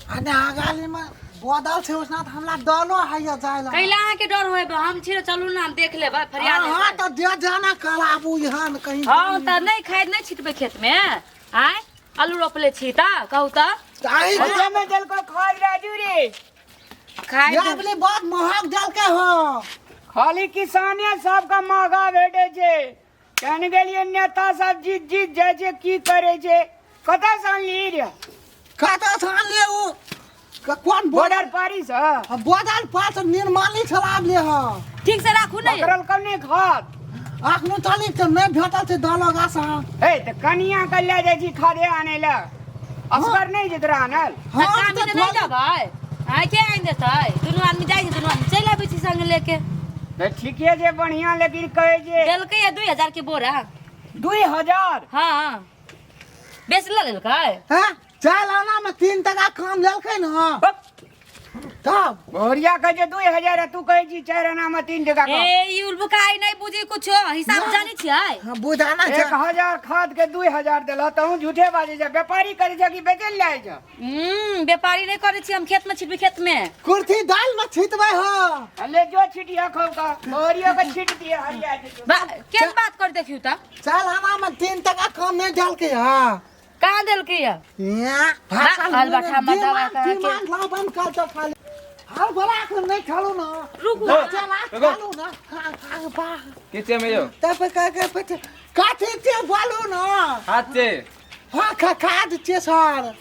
आ ने आगाली में बदल छै उसना त हमरा डरो हैया जाय ला। कैला अहाँके डर होय? हम छी, चलू ने, हम देख लेबै, फरिया हाँ लेबै। तऽ दे जाना कल आबू यहाँ ने कहीं। हँ, तऽ नहि खाइ, नहि छिटबै खेतमे। आँय, आलू रोपले छी तऽ कहू तऽ। ताही अच्छा में देलको खाद राजू रे। खाइ। ये बोले बहुत महग देलकै हो। खाली किसाने सबके महगा भेटे छै। केहन गेलियै, नेता सब जीत जीत जाइ छै, की करै छै? कतऽ से अनली रे? कतऽ से आनले उ कोन बॉर्डर पारी से? बॉर्डर पास निर्माली छला ले हो। ठीक से राखू ने। पकड़ल कब नहि खाद? अखनो चली तऽ नहि भेटल छै दलो गाछ। हे, तऽ कनिया के लए जाइ छी खादे आनै लए, असगर नहि जेत रह आनल। तऽ काम तऽ नहि देबै? आँय, के आनि देतै? दुनू आदमी जाइ छै, दुनू आदमी चलि आबै छी संग लेके। तऽ ठीके छै, बढ़िया, लेकिन कहै छै देलकै या 2000 के बोरा। 2000? हँ, बेच लऽ लेलकै। हैं, चाल आना में 3 टका कम लेलकै ने तब। भोरिया कहै छै 2000 आ तू कहै छी 4 आना मे 3 टका कम। ए, ई उलबुकाई नहि बुझी कुछो, हिसाब जानै छियै। हाँ, बुझाना छै। 1000 खाद के 2000 देलह, तहूँ झूठे बाजै छै। व्यापारी करै छै कि बेचै लए जाइ छै? व्यापारी नहि करै छी हम, खेत में छिटबै, खेत में। कुर्थी दाल में छिटबै हो। ले जो, छिटिया खाउ का भोरियो के छिट दिए, हरिया जेतौ। केहन बात कर, देखियौ तऽ। चाल आना में 3 टका कम नहीं देलकै। हाँ। कहाँ देलकै या? यहाँ। हलबा में दवा करा के। दिमाग ला बंद कर तो खाली हाल बड़ा अखन नहीं खालू ना। रुकू। चला खालू ना, खा खा बा। के छै में यौ? तब का के पछ काथी के बोलू ना। हाथ से। हाँ, खा खाद छे सर।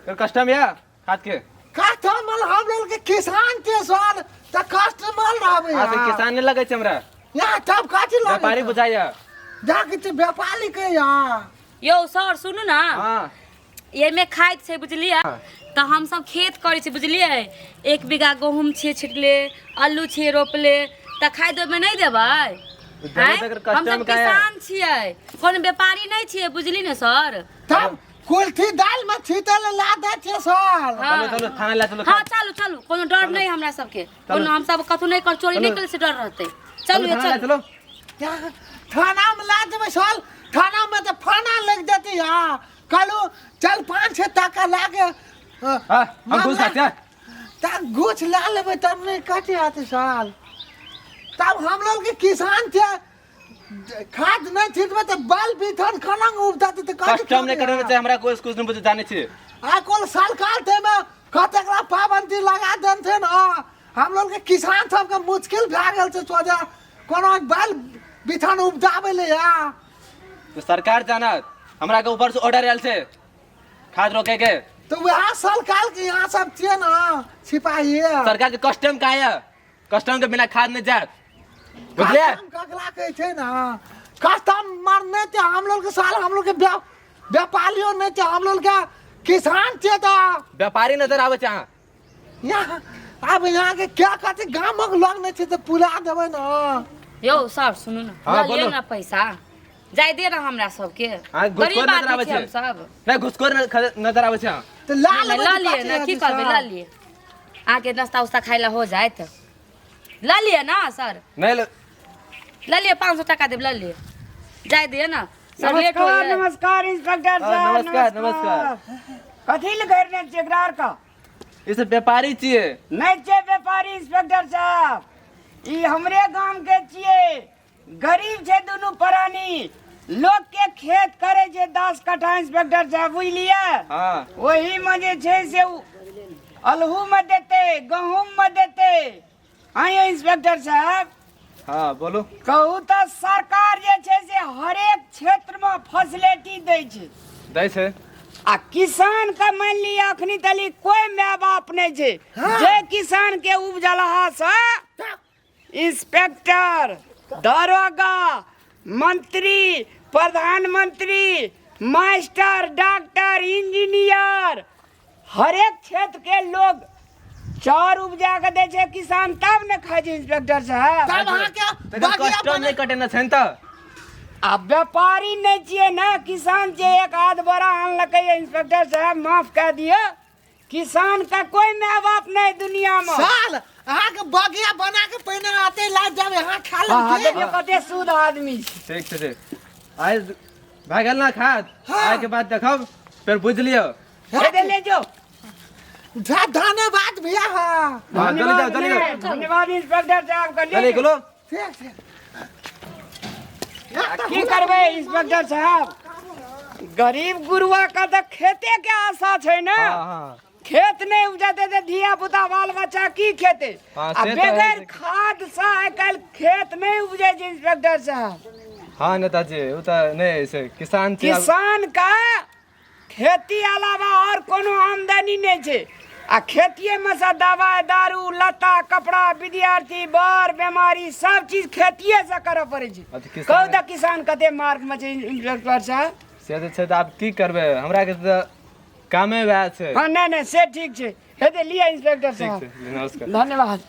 तो कस्टम या खाद के? कस्टमर हम लोग के किसान के सर, त कस्टमर रहबे। हां, तो किसान नहीं लगै छै हमरा। यहाँ तब काथी लगे? व्यापारी बुझाइया। जाके ते व्यापारी के यहाँ। यौ सर, सुनू ना। हाँ। एहिमे खाइत छै, बुझलियै? तऽ हमसब खेत करै छी, बुझलियै? 1 बीघा गहूँम छियै छिटले, आलू छियै रोपले, तऽ खाद ओहिमे नहि देबै? देबै। आँय? तऽ एकर कस्टम हमसब का है? किसान छियै, कोनो व्यापारी नहि छियै, बुझली ने सर? तब कुल्थी दाल में छीटे ले ला दे छे सर। हाँ। चलो चलो, थाना ला चलो। हाँ, चलू चलू, कोनो डर नहि हमरा सबके, कोनो हमसब कतहु नहि कर चोरी नहि चलू। करै से डर रहतै। चलू थाना ला चलू। चलो। यहाँ थाना में ला देबै सर? थाना में तो फाना लग देती। हाँ, कहलू चल 5-6 टका लागे। हाँ, हम घूस खाते हैं। तब घूस ला लेबै तब नहीं कटे आते साल। तब हम लोग के किसान थे, खाद नहीं छिटबै तो बाल बिथन खाना उपजाते तो कथी कस्टम नहीं खेबै? करना चाहिए हमरा, कोई कुछ नहीं बुझे जाने छी। आ कुल सरकार थे में कतेक ला पाबंदी लगा देन थे न, हम लोग के किसान सबके मुश्किल भए गेल छै सोझा कोनो बाल बिथन उपजाबै ले या। तो सरकार जानत, हमरा के ऊपर से ऑर्डर आयल छै खाद रोके के। तो वएह सरकार के यहाँ सब छियै न सिपाही। सरकार के कस्टम का है, कस्टम के बिना खाद नहीं जात, बुझलिए? कस्टम ककरा कहै छै न? कस्टम मरने छै हम लोग के साल, हम लोग के व्यापारियों नहीं छै, हम लोग के किसान छियै तऽ। व्यापारी नजर आबै छै अहाँ। यहाँ आब यहाँ के क्या कहते, गामक लोग नहीं छै तऽ पुरा देबै न। यौ सर, सुनू ने। हाँ, लऽ लिअ बोलू। ने पैसा, जाय दे ने हमरा सबके। हाँ, घुसखोर गरीब नजर आदमी आबै छी छै। हम सब। नहीं, घुसखोर नजर आबै छै अहाँ। तऽ ला नहि, लेबै लऽ तऽ लिअ कथी ने, की हेतै करबै? सर? लऽ लिअ, अहाँके नाश्ता उस्ता खाय लए हो जायत। लऽ लिअ ने सर। नहीं लऽ लिअ, 500 टका देब, लऽ लिअ, जाय दिअ ने सर, लेट हो नमस्कार। जायत। नमस्कार इंस्पेक्टर हाँ, साहब। नमस्कार, नमस्कार। कथी लए करने छियै एकरा आर का? ई सब व्यापारी छियै। नहि छै व्यापारी इंस्पेक्टर साहब, ई हमरे गाम के छियै। गरीब छै दुनू प्राणी, लोक के खेत करे छै 10 कट्ठा इंस्पेक्टर साहब, बुझलियै? हाँ। ओही में जे छै से उ अलहू में देतै, गहूम में देतै। हाँ इंस्पेक्टर साहब। हाँ, बोलू। कहू तऽ सरकार जे छै से हरेक क्षेत्र में फैसिलिटी दै छै। दै छै। आ किसान के मान लिअ अखनी तली कोई माय बाप नहि छै। जे किसान के उपजलहा से इंस्पेक्टर, दरोगा, मंत्री, प्रधानमंत्री, मास्टर, डॉक्टर, इंजीनियर, हरेक क्षेत्र के लोग चाउर उपजा के दै छै किसान, तब ने खाइ छै इंस्पेक्टर साहब। तब अहाँके तखन बगिया कस्टम बना नहि कटेने छै ने तऽ। आ व्यापारी नहि छियै ने, किसान छियै। एक आध बोरा आनलकै इंस्पेक्टर साहब, माफ कए दिअ। किसान का कोई माय बाप नहीं दुनिया में। साल अहाँके बगिया बना के पहिने आते ला जाब यहाँ खा हाँ, लेब। देखियौ कते शुद्ध आदमी छै। ठीक छै, ठीक। आइ भए गेल ने खाद? हाँ। आइ के बाद देखब फेर, बुझि लियौ। हे दे, ले जो। धन्यवाद भैया। हाँ। हाँ, चली जाओ, चली जाओ। धन्यवाद इंस्पेक्टर साहब के। चलिए गेलो। ठीक छै। की करबै इंस्पेक्टर साहब, गरीब गुरुआ का तऽ खेते के आशा छै ने। हाँ हाँ खेत नहि उपजते तऽ धिया पुता बाल बच्चा की खेते? हाँ, आ से तऽ बगैर है। खाद से आइ काल्हि खेत नहि उपजै छै इंस्पेक्टर साहब। हाँ नेताजी, ओ तऽ नहि से किसान छै आब। किसान का खेती अलावा और कोनो आमदनी नहि छै, आ खेतिए में से दवाई दारू लत्ता कपड़ा विद्यार्थी बर बीमारी सब चीज खेतिए से करऽ पड़ै छै। आ तऽ किसान- कहू तऽ किसान कते मार्क में छै इंस्पेक्टर साहब? से तऽ छै, तऽ आब की करबै, हमरा के तऽ कामे वएह छै। हाँ, नहि नहि, से ठीक छै, हेतै। लिअ इंस्पेक्टर ठीक साहब। छै, नमस्कार। धन्यवाद।